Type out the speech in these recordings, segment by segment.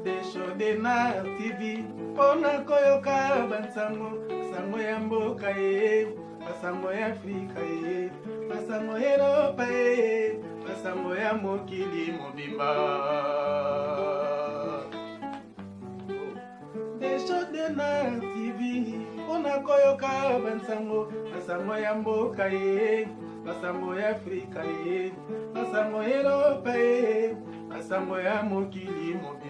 Desho Denard TV mpona koyoka bansango sango ya mboka ye, basango ya Afrika ye, basango ya Eropa ye, basango ya mokili mobimba. Desho Denard TV mpona koyoka bansango, basango ya mboka ye, basango ya Afrika ye, basango ya Eropa ye, basango ya mokili mobimba.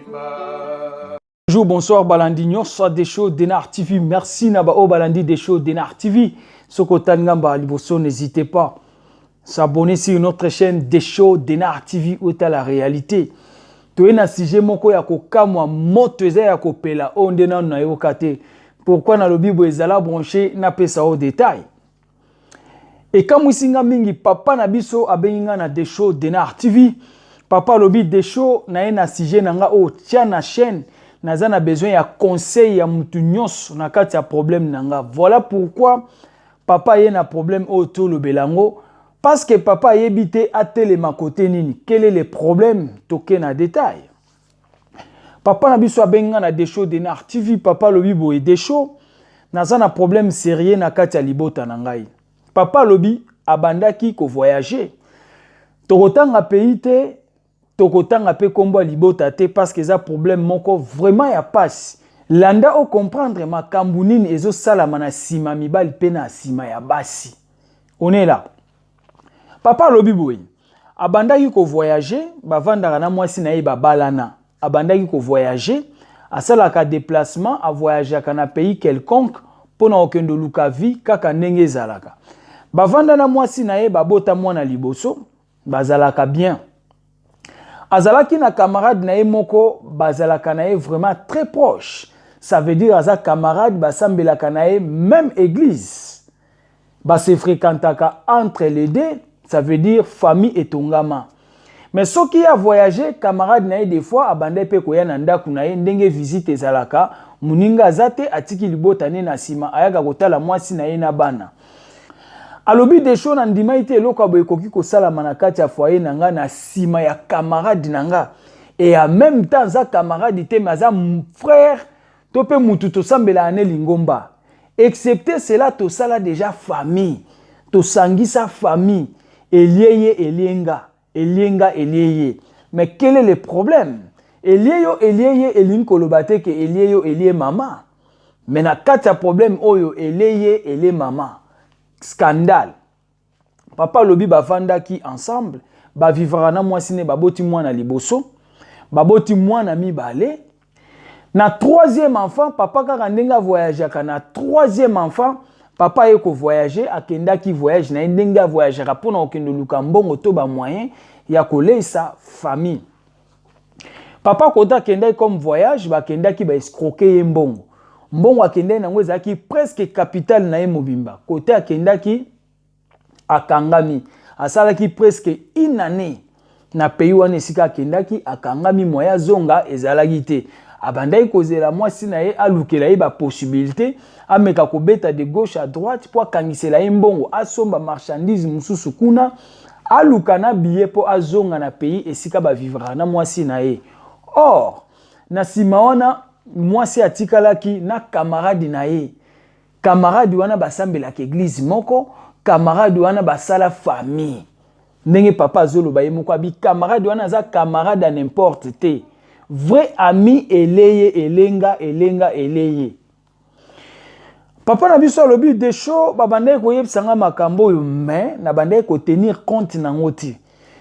Bonjour, bonsoir, Balandi nyonso Desho Denard TV. Merci na ba oyo balandi Desho Denard TV. Soki otali ngamba liboso, n'hésitez pas s'abonner sur notre chaîne Desho Denard TV, ota la réalité. Toye na sujet moko ya kokamwa, moto eza ya kopela oyo nde nanu nayoka te. Pourquoi nalobi boye? Ezala branché, napesa oyo détail. Ekamwisi nga mingi, papa na biso abengi nga na Desho Denard TV. Papa alobi: "Desho, na ye na sujet na nga oyo tia na chaîne, naza na besoin ya conseil ya mutu nyonso na kati ya problème na nga." Voilà pourquoi papa ye na problème oyo tolobela yango, parce que papa ayebi te atelema kote nini. Quel est le problème? Toke na détail. Papa na biso abengi nga na Desho Denard TV. Papa alobi boye: "Desho, naza na problème sérieux na kati ya libota na ngai." Papa alobi abandaki kovoyage. Tokotanga pays te, tokotanga mpe nkombo ya libota te, parce que eza problème moko vraiment ya pasi. Landa ocomprendre makambo nini ezosalama na nsima mibali mpe na nsima ya basi. Onela papa alobi boye: abandaki kovoyage, bavandaka na mwasi na ye, babalana. Abandaki kovoyage, asalaka déplacement, avoyageaka na pays quelconque mpo na kokende oluka vie, kaka ndenge ezalaka. Bavanda na mwasi na ye, babota mwana liboso, bazalaka bien. Azalaki na camarade na ye moko, bazalaka na ye vraiment très proche. Ça veut dire aza camarade, basambelaka na ye même église, base fréquentaka entre les deux. Ça veut dire famille etongama. Mais soki avoyage, camarade na ye des fois abandai mpe koya na ndako na ye, ndenge visite ezalaka. Moninga aza te, atiki libota ne na nsima, ayaka kotala mwasi na ye na bana. Alobi: "Desho, na ndimai te eloko ya boye ekoki kosalama na kati ya foyer na nga, na nsima ya camarade na nga." Et en même temps aza camarade te, mais aza frère to mpe mutu tosambelaka ne lingomba. Excepté cela, tosala déjà famille, tosangisa famille, elie ye, elie nga, elie nga, elie ye. Mais quel est le problème? Elie yo, elie ye, elingi koloba te ke elie yo, elie mama. Mais na kati ya problème oyo, elie ye, elie mama, scandale. Papa alobi bavandaki ensemble, bavivraka na mwasi ne, baboti mwana liboso, baboti mwana mibale. Na troisième enfant, papa kaka ndenge avoyageaka, na troisième enfant papa aye kovoyage. Akendaki voyage na ye ndenge avoyageaka mpona kokende oluka mbongo to bamoyen ya koleisa famille. Papa kota akendaki comme voyage, bakendaki baescroquer ye mbongo. Mbongo akendaki nango ezalaki presque capital na ye mobimba. Kote akendaki, akangami, asalaki presque une année na pays wana esika akendaki, akangami. Moyen azonga ezalaki te. Abandaki kozela mwasi na ye alukela ye bapossibilité, ameka kobeta de gauche à droite mpo akangisela ye mbongo, asomba marchandise mosusu kuna, aluka na billet mpo azonga na pays esika bavivraka na mwasi na ye. Or na nsima wana, mwasi atikalaki na camarade na ye. Camarade wana basambelaka église moko, camarade wana basala famille. Ndenge papa azoloba ye moko, abi camarade wana aza camarade ya n'importe te, vrai ami. Eleye, elenga, elenga, eleye. Papa na biso alobi: "Desho, babandaki koyebisanga makambo oyo, mais nabandaki kotenir compte nango te.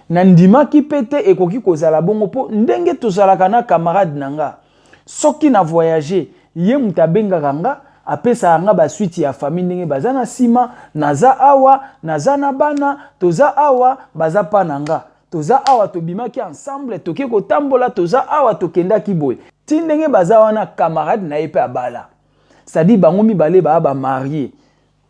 Nandimaki mpe te ekoki kozala bongo, mpo ndenge tozalaka na camarade na nga, soki na voyage, ye moto abengaka nga, apesaka nga basuite ya famille, ndenge baza na nsima. Naza awa, naza na bana, toza awa, baza mpa na nga, toza awa, tobimaki ensemble, toke kotambola, toza awa, tokendaki boye." Ti ndenge baza wana, camarade na ye mpe abala, c'est-à-dire bango mibale baya bamariés.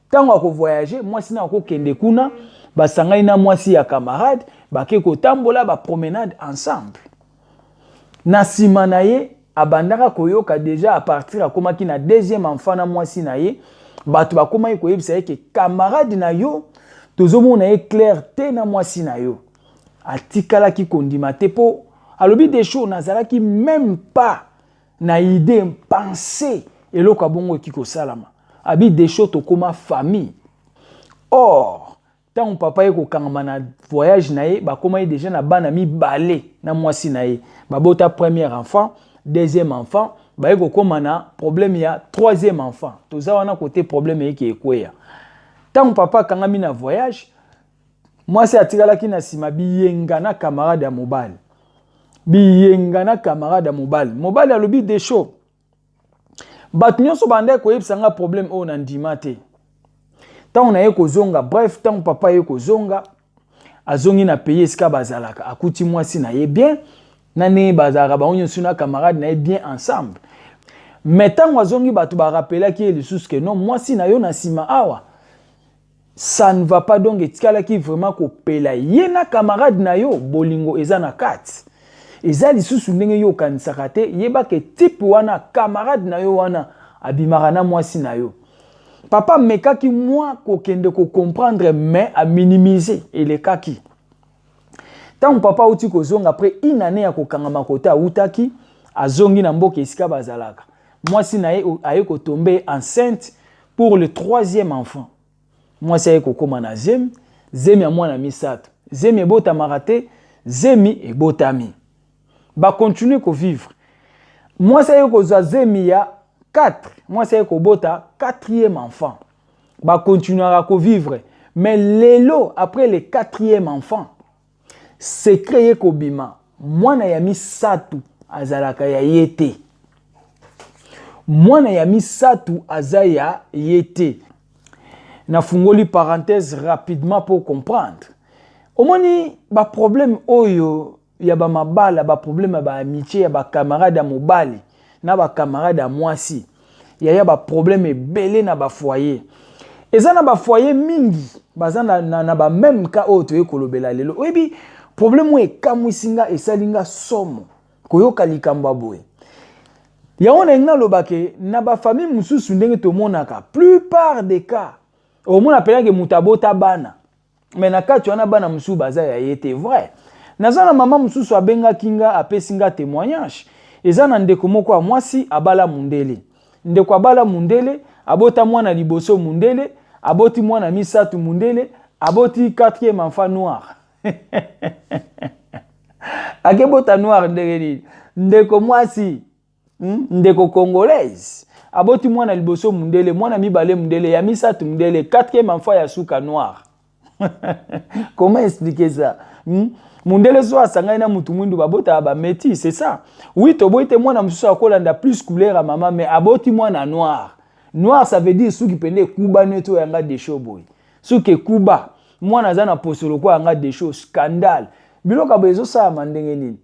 Ntango akovoyage, mwasi na akokende kuna, basangani na mwasi ya camarade, bake kotambola, bapromenade ensemble. Na nsima na ye, abandaka koyoka déjà à partir akomaki na deuxième enfant na mwasi na ye, bato bakomaki koyebisa ye ke camarade na yo, tozomona ye clair te na mwasi na yo. Atikalaki kondima te, mpo alobi: "Desho, nazalaki même pas Na idée pensée eloko ya bongo ekoki kosalama. Abi Desho tokoma famille. Or ntango papa ye kokangama na voyage na ye, bakoma ye deja na bana mibale na mwasi na ye. Babota premier enfant, deuxième enfant, baye kokóma na problème ya troisième enfant. Toza wana kote problème eyeki ekweya. Ntango papa akangami na voyage, mwasi atikalaki na nsima biyenga na camarade ya mobali, biyenga na camarade ya mobali. Mobali alobi: "Desho, bato nyonso bandaki koyebisa nga problème oyo, na ndima te. Ntango naye kozonga." Bref, ntango papa ye kozonga, azongi na pays esika bazalaka, akuti mwasi na ye bien na ndenge bazalaka bango nyonso na camarade na ye bien ensemble. Mais ntango azongi, bato barapelaki ye lisusu ke non, mwasi na yo na nsima awa, ça ne va pas. Donc etikalaki vraiment kopela ye na camarade na yo, bolingo eza na kati, eza lisusu ndenge yo okanisaka te. Yebaka type wana, camarade na yo wana, abimaka na mwasi na yo. Papa amekaki mwa kokende kocomprendre, mais aminimize, elekaki. Ntango papa auti kozonga après une année ya kokangama kote awutaki, azongi na mboka esika bazalaka, mwasi na ye aye kotombe enceinte pour le troisième enfant. Mwasi aye kokóma na zemi, zemi ya mwana misato. Zemi ebotamaka te, zemi ebotami. Bakontinue kovivre. Mwasi aye kozwa zemi ya 4, mwasi aye kobota quatrième enfant. Bakontinuaka kovivre. Mais lelo, après le quatrième enfant, secret ye kobima: mwana ya misato azalaka ya ye te, mwana ya misato aza ya ye te. Nafungoli parenthèse rapidement pour comprendre. Omoni baproblème oyo ya bamabala, baproblème ya baamitié, ya bacamarade ya mobali na bacamarade ya mwasi, yaya, baproblème ebele na bafoyer. Eza na bafoyer mingi baza na bameme cas oyo toye kolobela lelo. Oyebi problème oyo ekamwisi nga, esali nga somo koyoka likambo ya boye. Yango na ngai nalobake na bafamille mosusu, ndenge tomonaka plupart des cas, omona mpenake moto abota bana, mais na kati wana bana mosusu baza ya ye te. Vrai, naza na mama mosusu abengaki nga, apesi nga témoignage. Eza na ndeko moko ya mwasi abala mundele. Ndeko abala mundele, abota mwana liboso mundele, aboti mwana misato mundele, aboti quatrième enfant noir. Akebota noir ndenge nini? Ndeko mwasi, Ndeko congolaise aboti mwana liboso mundele, mwana mibale mundele, ya misato mundele, quatrième enfant ya suka noir. Comment expliquer ça, Mundele so asangani na mutu mwindu, babotaka bamétis, c'est ça? Oui, toboyi te, mwana mosusu akolanda plus couleur ya mama, mais aboti mwana noir. Noir, ça veut dire suki pende ekuba neti oyo yanga Desho boye, suki ekuba, mwana aza na poso lokola yanga Desho. Scandale! Biloko boye ezosalama ndenge nini?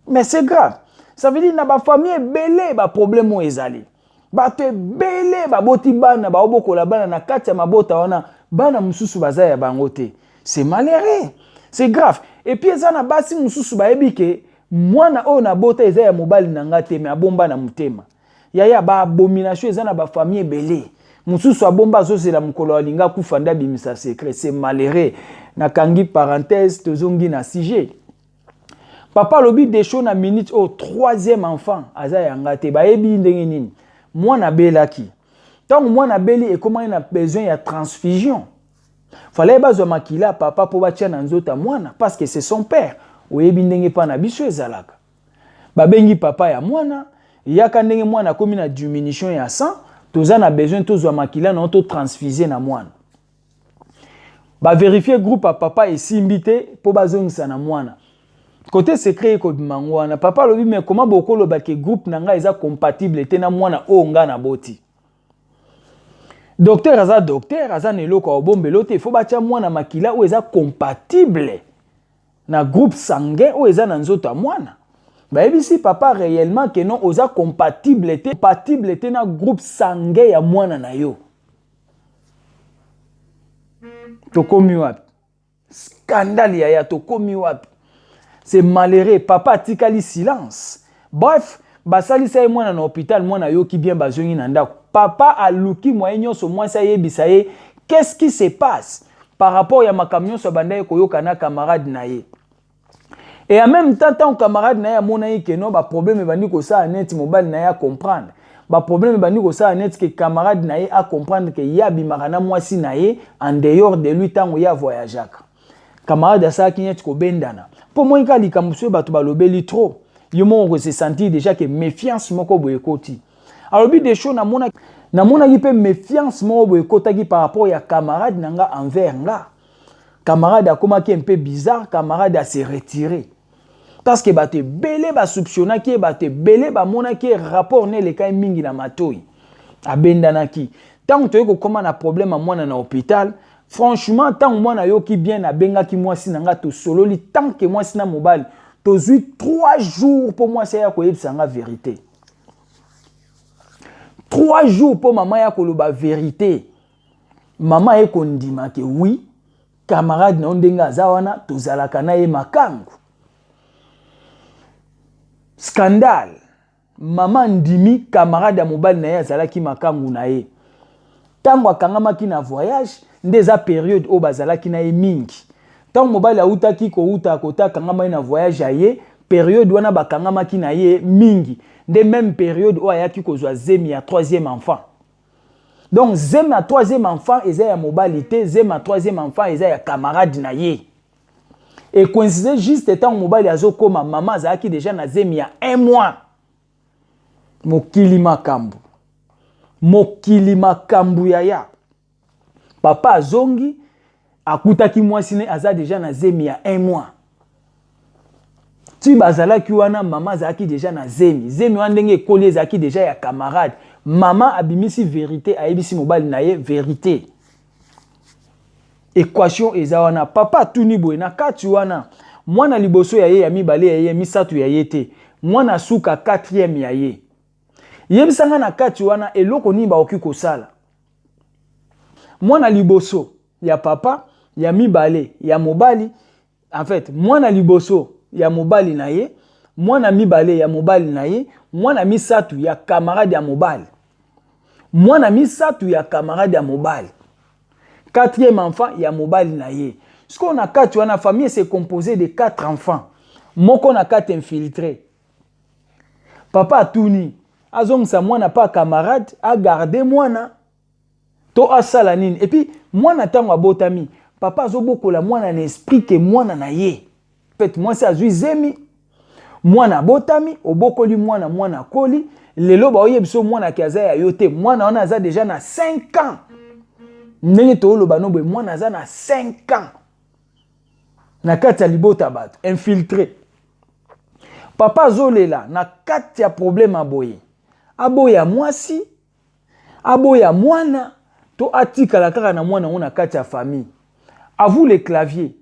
Mais c'est grave. Ça veut dire na bafamille ebele baproblème oyo ezali. Bato ebele baboti bana, baobokola bana na kati ya mabota wana, bana mosusu baza ya bango te. C'est malheureux, c'est grave. Et puis eza na basi mosusu bayebi ke mwana oyo nabota eza ya mobali na nga te, mais abomba na motema. Yaya, baabomination eza na bafamille ebele. Mosusu abomba, azozela mokolo alingi akufa nde abimisa secret. C'est malheureux. Nakangi parenthèse, tozongi na sujet. Papa alobi: "Desho, na minute oyo, troisième enfant aza yanga te." Bayebi ndenge nini? Mwana abelaki. Ntango mwana abeli, ekomaki na besoin ya transfusion. Fallait bazwa makila papa mpo batia na nzoto ya mwana, parce que c'est son père. Oyebi ndenge mpa na biso ezalaka. Babengi papa ya mwana: "Yaka, ndenge mwana akomi na diminution ya sang, toza na besoin tozwa makila na yo, totransfuse na mwana." Baverifie groupe ya papa, esimbi te mpo bazongisa na mwana. Kote secret ekobima ngo wana. Papa alobi: "Mais koma bokoloba ke groupe na ngai eza compatible te na mwana oyo ngai naboti? Docteur aza docteur, aza na eloko ya kobombela te. Faut batya mwana makila oyo eza compatible na groupe sanguin oyo eza na nzoto ya mwana." Bayebisi papa réellement ke non, oza compatible te, compatible te na groupe sanguin ya mwana na yo. Tokomi wapi? Scandale, yaya, tokomi wapi? C'est malheureux. Papa atikali silence. Bref, basalisa ye mwana na hôpital, mwana ayoki bien, bazongi na ndako. Papa aluki moyen nyonso mwasi ayebisa ye qu'est-ce qui se passe par rapport ya makambo nyonso abandaki koyoka na camarade na ye. Et en même temps, ntango camarade na ye amonaki ke no, baproblème ebandi kosala neti mobali na ye acomprendre, baproblème ebandi kosala neti ke camarade na ye acomprendre ke ye abimaka na mwasi na ye en dehors de lui ntango ye avoyageaka, camarade asalaki neti kobendana. Mpo moi kaka likambo soki bato balobeli trop, yo moko kose sentir déjà ke méfiance moko boye ekoti. Alobi: "Desho, namonaki mpe méfiance moko boye ekotaki par rapport ya camarade na nga envers nga. Camarade akomaki un peu bizarre, camarade ase retiré parce que bato ebele basoupçonnaki ye, bato ebele bamonaki ye, rapport ne elekai mingi na matoi." Abendanaki. Ntango toyei kokóma na problème ya mwana na hôpital, franchement, ntango mwana ayoki bien, abengaki mwasi na nga, tosololi tant que mwasi na mobali, tozwi 3 jours mpo mwasi aya koyebisa nga vérité. 3 jours mpo mama ya koloba vérité. Mama aye kondima ke oui, camarade na yo ndenge aza wana, tozalaka na ye makangu. Scandale! Mama ndimi camarade ya mobali na ye azalaki makangu na ye. Ntango akangamaki na voyage, nde eza période oyo bazalaki na ye mingi. Ntango mobali autaki kouta kota, akangamaki na voyage ya ye, période wana bakangamaki na ye mingi, nde même période oyo ayaki kozwa zemi ya troisième enfant. Donc zemi ya troisième enfant eza ya mobali te, zemi ya troisième enfant eza ya camarade na ye. Ecoïncide juste ntango mobali azokóma, mama azalaki déjà na zemi ya un mois. Mokili makambo, mokili makambo. Yaya, papa azongi, akutaki mwasi ne aza déjà na zemi ya un mois. Ti bazalaki wana, mama azalaki déjà na zemi. Zemi wana ndenge ekoli, ezalaki déjà ya camarade. Mama abimisi vérité, ayebisi mobali na ye vérité. Équation eza wana. Papa atuni boye: na kati wana, mwana liboso ya ye, ya mibale ya ye, misato ya ye te, mwana suka quatrième ya ye, yebisanga na kati wana eloko nini bakoki kosala? Mwana liboso ya papa, ya mibale ya mobali, en fait mwana liboso ya mobali na ye, mwana mibale ya mobali na ye, mwana misato ya camarade ya mobali, mwana misato ya camarade ya mobali, quatrième enfant ya mobali na ye. Sikoyo na kati wana, famille se composé de quatre enfants, moko na kati infiltré. Papa atuni: azongisa mwana pa camarade, agarde mwana to asala nini? Et puis mwana ntango abotami, papa azobokola mwana na esprit ke mwana na ye. Fait, mwasi azwi zemi, mwana abotami, obokoli mwana, mwana akoli. Lelo baoyebi so mwana ke aza ya yo te. Mwana wana aza déjà na 5 ans. Ndenge tooloba no boye, mwana aza na 5 ans na kati ya libota, bato infiltré. Papa azolela na kati ya problème ya boye: aboya mwasi, aboya mwana to atikala kaka na mwana yango na kati ya famille? À vous les claviers,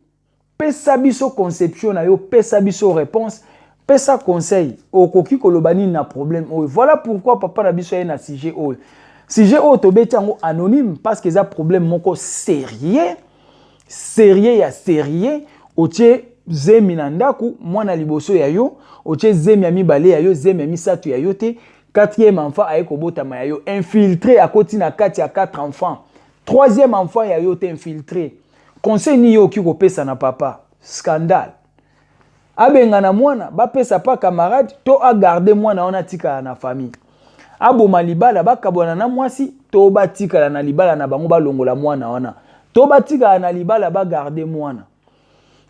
pesa biso conception na yo, pesa biso réponse, pesa conseil. Okoki koloba nini na problème oyo? Voilà pourquoi papa na biso aye na sujet oyo. Sujet oyo tobeti yango anonyme parce que eza problème moko sérieux, sérieux ya sérieux. Otie zemi na ndako, mwana liboso ya yo, otie zemi ya mibale ya yo, zemi ya misato ya yo te, quatrième enfant aye kobotama ya yo, infiltré akoti na kati ya quatre enfants, troisième enfant ya yo te, infiltré. Conseil nini yo okoki kopesa na papa? Scandale! Abengana mwana, bapesa pa camarade to agarde mwana wana atikala na famille? Aboma libala, bakabwana na mwasi to batikala na libala na bango, balongola mwana wana to batikala na libala, bagarde mwana?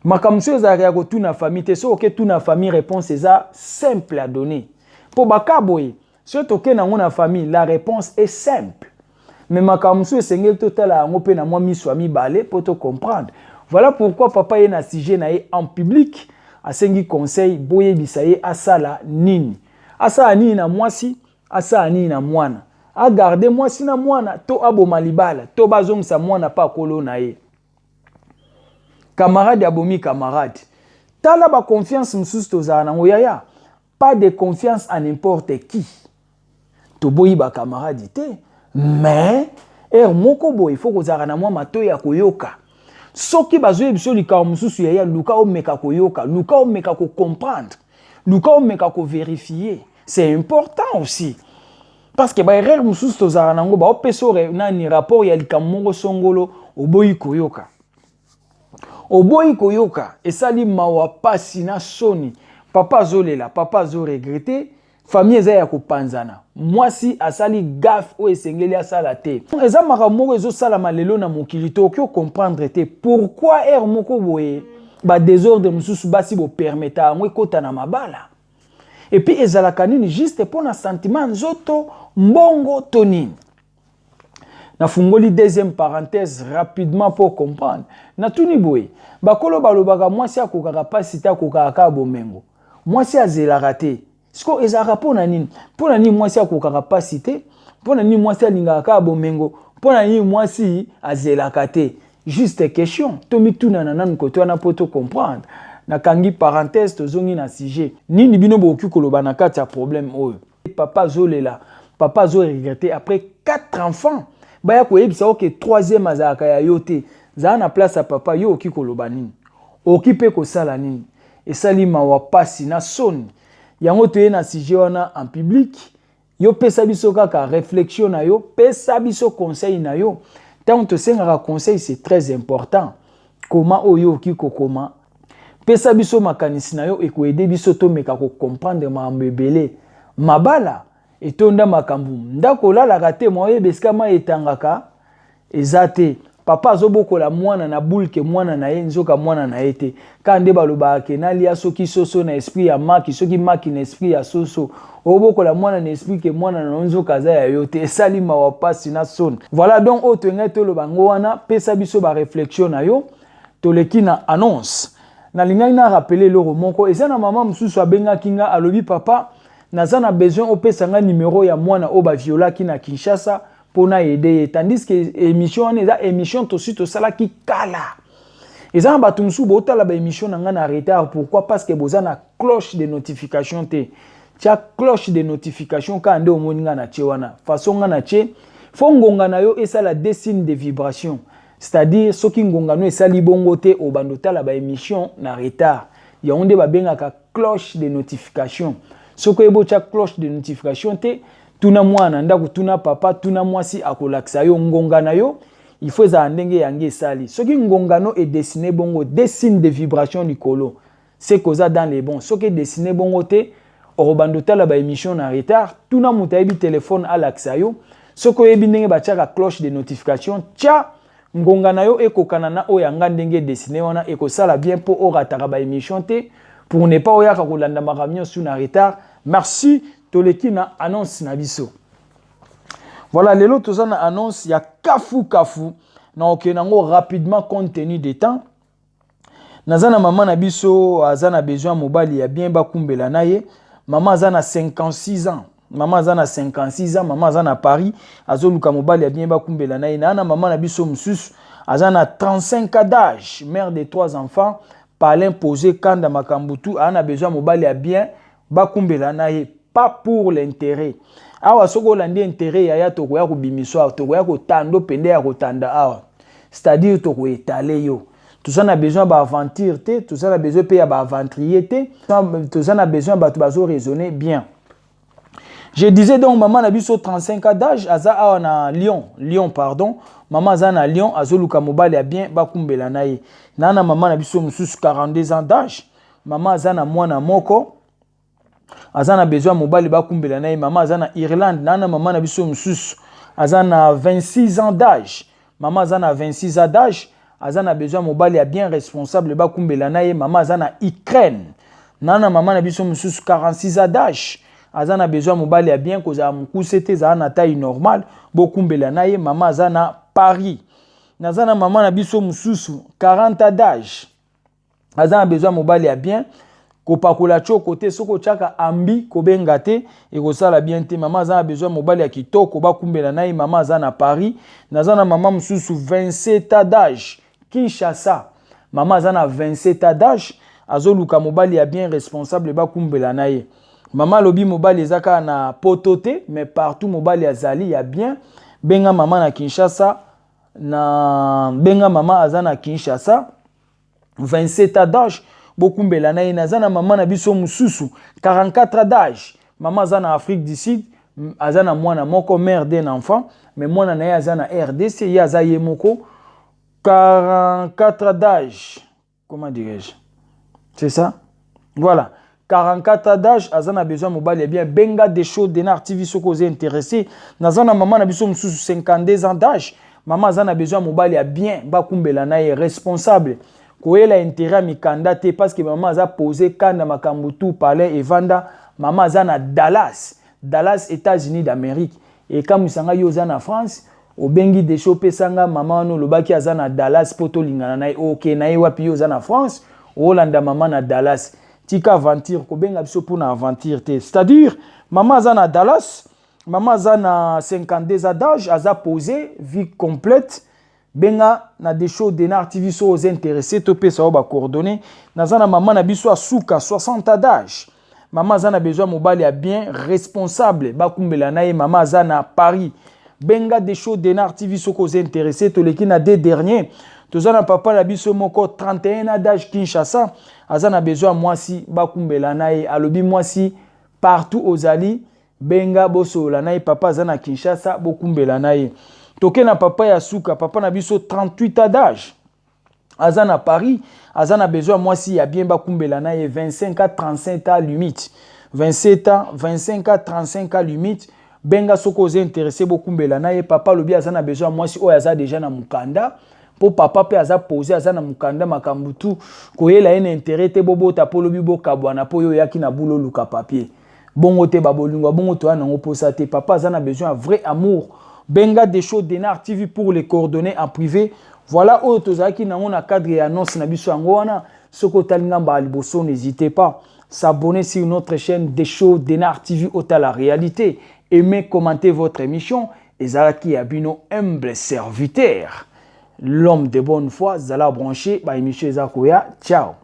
Makambo mosusu ezalaka ya kotuna famille te. Soki oketuna famille, réponse eza simple à donner. Mpo baka boye, soki tokende yango na famille, la réponse est simple. Mais makambo mosusu esengeli totala yango mpe na mwa miso ya mibale mpo tocomprendre. Voilà pourquoi papa ye na sujet na ye en public, asengi conseil. Boyebisa ye asala nini, asala nini na mwasi, asala nini na mwana, agarde mwasi na mwana to aboma libala to bazongisa mwana mpe akolo na ye. Camarade abomi camarade. Tala baconfiance mosusu tozala nango, yaya. Pas de confiance à n'importe qui. Toboyi bacamarade te, mais heure moko boye faut kozalaka na mwa matoi ya koyoka. Soki bazoyebi biso likambo mosusu, yaya, luka omeka koyoka, luka omeka kocomprendre, luka omeka kovérifier. C'est important aussi parce que baerreur mosusu tozalaka nango, baopesa nani rapport ya likambo moko songolo, oboyi koyoka. Oboyi koyoka, esali mawa, pasi na soni. Papa azolela, papa azoregretter, famille eza ya kopanzana. Mwasi asali gaffe oyo esengeli asala te. Eza makambo moko ezosalama lelo na mokili, tokoki ocomprendre te pourquoi heure moko boye badésordre mosusu basi bopermettre yango ekɔta na mabala. Et puis ezalaka nini juste mpo na sentiment, nzoto, mbongo to nini? Nafungoli deuxième parenthèse rapidement pour comprendre. Natuni boye: bakolo balobaka mwasi akokaka mpasi te, akokaka kaka bomengo, mwasi azelaka te. Siko ezalaka mpo na nini? Mpo na nini mwasi akokaka mpasi te? Mpo na nini mwasi alingaka kaka bomengo? Mpo na nini mwasi azelaka te? Juste question, tomitunana nanu kote wana mpo tocomprendre. Nakangi parenthèse, tozongi na sujet. Nini bino bokoki koloba na kati ya problème oyo? Papa azolela, papa azoregretter. Après quatre enfants, baya koyebisa oke troisième azalaka ya yo te. Zala na place ya papa, yo okoki koloba nini? Okoki mpe kosala nini? Esali mawa, pasi na soni. Yango toye na sujet wana en public. Yo pesa biso kaka réflexion na yo, pesa biso conseil na yo. Ntango tosengaka conseil, c'est très important. Koma oyo okoki kokoma, pesa biso makanisi na yo, ekoaider biso tomeka kocomprendre makambo ebele. Mabala etonda makambo, ndako olalaka te, mwa oyeba esika mai etangaka eza te. Papa azobokola mwana na bulke, mwana na ye, nzoka mwana na ye te. Kaka nde balobaka ke nalia soki soso na esprit ya maki, soki maki na esprit ya soso. Obokola mwana na esprit ke mwana na yo, nzoka aza ya yo te. Esali mawa, pasi na soni. Voilà donc oyo toyengai toloba yango wana. Pesa biso baréflexion na yo. Toleki na annonce. Nalingaki na rappeler eloko moko. Eza na mama mosusu abengaki nga, alobi: "Papa, naza na besoin opesa nga numero ya mwana oyo baviolaki na Kinshasa mpo na aider ye." Tandis que émission wana eza émission tosi tosalaki kala. Eza na bato mosusu botala baémission na ngai na retard. Pourquoi? Parce que boza na cloche de notification te. Tia cloche de notification kaka nde omoni ngai na tie wana. Façon ngai na tie, fo ngonga na yo esala deux signes de vibration, c'est-à-dire soki ngonga no esali bongo te, obanda otala baémission na retard. Yango nde babengaka cloche de notification. Soki oyebi otya cloche de notification te, tuna mwana ndako, tuna papa, tuna mwasi, akolakisa yo. Ngonga na yo il faut ezala ndenge yango esali. Soki ngonga no edessiner bongo deux signes de vibration likolo, c'est koza dans les bons. Soki edessiner bongo te, okobanda otala baémission na retard. Tuna moto ayebi telefone, alakisa yo. Soki oyebi ndenge batiaka cloche de notification, tia ngonga na yo ekokana na oyo yanga ndenge edessiner wana, ekosala bien mpo orataka baémission te, pour ne pas oyaka kolanda makambo nyonso na retard. Merci. Toleki na annonce na biso. Voilà, lelo toza na annonce ya kafu kafu na okende yango rapidement compte tenu de temps. Naza na mama na biso, aza na besoin ya mobali ya bien bakumbela na ye. Mama aza na 56 ans, mama aza na 56 ans, mama aza na Paris, azoluka mobali ya bien bakumbela na ye. Naa na mama na biso mosusu, aza na 35 ans d'âge, mère de trois enfants, parlin posé, kanda makambo tu, aza na besoin ya mobali ya bien bakumbela na ye, pas pour l'intérêt. Awa soki olandi intérêt, yaya, tokoya kobimisa awa, tokoya kotanda pende ya kotanda awa, c'est-à-dire tokoétaler yo. Toza na besoin ya baaventure te, toza na besoin mpe ya baaventurier te, toza na besoin ya bato bazoraisonner bien. Je disais donc, mama na biso 35 ans d'âge, aza awa na Lyon, Lyon pardon, mama aza na Lyon, azoluka mobali ya bien bakumbela na ye. Na mama na biso mosusu, 42 ans d'âge, mama aza na mwana moko, aza na besoin ya mobali bakumbela na ye. Mama aza na Irlande. Na mama na biso mosusu, aza na 26 ans d'âge, mama aza na 26 ans d'âge, aza na besoin ya mobali ya bien, responsable, bakumbela na ye. Mama aza na Ukraine. Na mama na biso mosusu, 46 ans d'âge, aza na besoin ya mobali ya bien, kozala mokuse te, ezala na taille normale, bokumbela na ye. Mama aza na Paris. Naza na mama na biso mosusu, 40 ans d'âge, aza na besoin ya mobali ya bien, kopakola tioko te, soki otiaka ambi kobenga te, ekosala bien te. Mama aza na besoin mobali ya kitoko bakumbela na ye. Mama aza na Paris. Naza na mama mosusu, 27 ans d'âge, Kinshasa. Mama aza na 27 ans d'âge, azoluka mobali ya bien, responsable, bakumbela na ye. Mama alobi mobali eza kaka na poto te, mais partout mobali azali ya bien, benga mama na Kinshasa. Na benga mama, aza na Kinshasa, 27 ans d'âge, bokumbela na ye. Naza na mama na biso mosusu, 44 ans d'âge, mama aza na Afrique du Sud, aza na mwana moko, mère d'un enfant, mais mwana na ye aza na RDC, ye aza ye moko. 44 ans d'âge. Comment dirais-je? C'est ça? Voilà. 44 ans d'âge, aza na besoin mobali ya bien. Benga des shows Denar TV soki oza intéressé. Naza na mama na biso mosusu, 52 ans d'âge. Mama aza na besoin mobali ya bien, bakumbela na ye, responsable. Koyela intérêt ya mikanda te, parce que mama aza posé kanda makambo tout palais evanda. Mama aza na Dallas, Dallas, États-Unis d'Amérique. Ekamwisa ngai, yo oza na France, obengi desho, opesanga mama wana, olobaki aza na Dallas mpo tolingana na ye. Oke na ye wapi? Yo oza na France, olanda mama na Dallas. Tika aventure, kobenga biso mpona aventure te. C'est-à-dire mama aza na Dallas, mama aza na 52 ans d'âge, aza posé, vie complète. Benga na Desho Denar TV so oza intéressé, topesa yo bacoordonnées. Naza na mama na biso asuka, 60 ans d'âge. Mama aza na besoin mobali ya bien, responsable, bakumbela na ye. Mama aza na Paris. Benga Desho Denar TV soki oza intéressé. Toleki na deux dernier. Toza na papa na biso moko, 31 ans d'âge, Kinshasa. Aza na besoin ya mwasi bakumbela na ye. Alobi mwasi partout ozali, benga, bosolola na ye. Papa aza na Kinshasa, bokumbela na ye. Toke na papa ya suka, papa na biso, 38 ans d'âge, aza na Paris. Aza na besoin ya mwasi ya bien, bakumbela na ye, 25 à 35 ans limite, 27 ans, 25 à 35 ans limite. Benga soki oza intéressé, bokumbela na ye. Papa alobi aza na besoin ya mwasi oyo aza déjà na mokanda, mpo papa mpe aza posé, aza na mokanda, makambo tu. Koyela ye na intérêt te, bobota mpo olobi bokabwana, mpo oyo oyaki na bula oluka papier. Bongo te, babolingo bongo toya nango mposa te. Papa aza na besoin ya vrai amour. Benga Desho Denar TV pour les coordonnées en privé. Voilà oyo tozalaki nango na cadre ya annonce na biso, yango wana. Soki otali ngamba ya liboso, n'hésitez pas s'abonner sur notre chaîne Desho Denar TV, otala réalité. Aimez, commentez votre émission. Ezalaki ya bino humble serviteur, l'homme de bonne foi. Zala branché, baémission eza koya. Ciao.